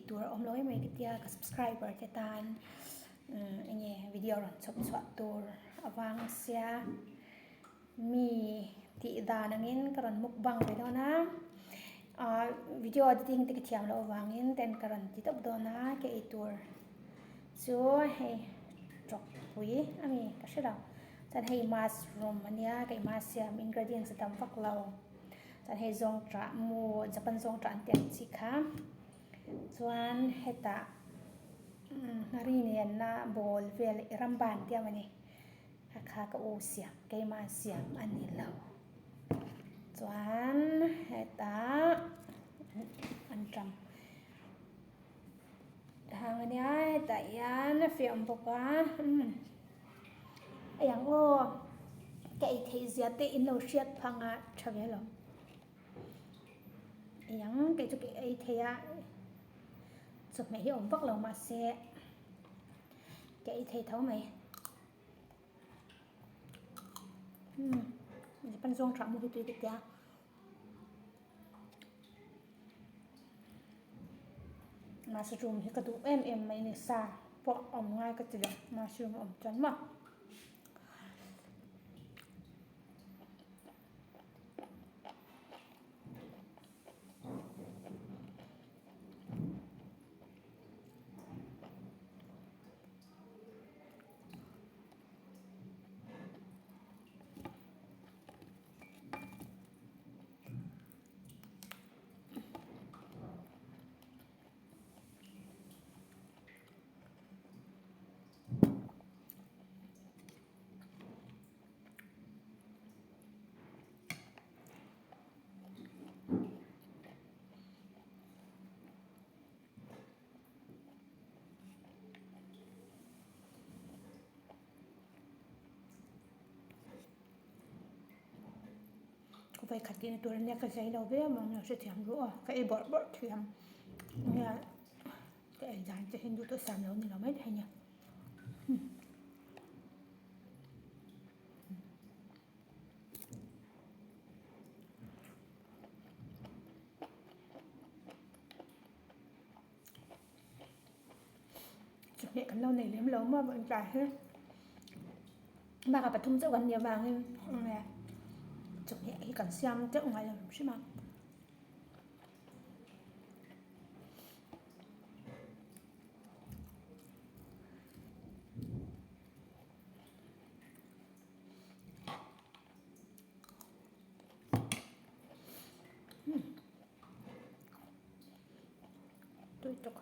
tur a awm lo em mai ka tia ka subscriber te tan eng nge video rawn chhawp chhuah tur avang sia mi tih dan angin ka rawn mukbang ve dawn a ah video editing te ka thiam loh avangin ten ka rawn ti tawp dawn a ka ei tur chu hei tawkpui a mi ka hre lo chuan hei mushroom a nia ka inhma siam ingredients a tam vak lo chuan hei zawngṭah mu japan zawngṭah an tih ang chi kha chuan hetah nghari nenna ball vel ramban te ang a ni. A kha ka u siam keimah siam a ni lo chuan hetah an ṭang hang a nia hetah hian a fiah awm bawk a umm hei ang aw ka ei theih zia te in lo hriat phang a tha ve lo hei ang kei chu ka ei thei a chawhmeh hi a awm vak lo mahse. Ka ei thei tho mai. Umm Japan zawng tha mu hi tui ka tia. Mushroom hi ka duh em em mai ni sa pawh awm ngai ka ti lo mushroom a awm chuan maw. Vawikhat tihna tur ania ka zai lo viau ang a hrethiam ru aw ka ei bawrh bawrh thiam nia ka ei dan te hi duh tawh sam lo ni lo mai thei nia. Chawhmeh kan lo nei lem lo maw vawiin tlai hi bakah pathum chauh kan nih avangin enge chawhmeh hi kan siam teuh ngai lo hrim hrim a. Tui tuk.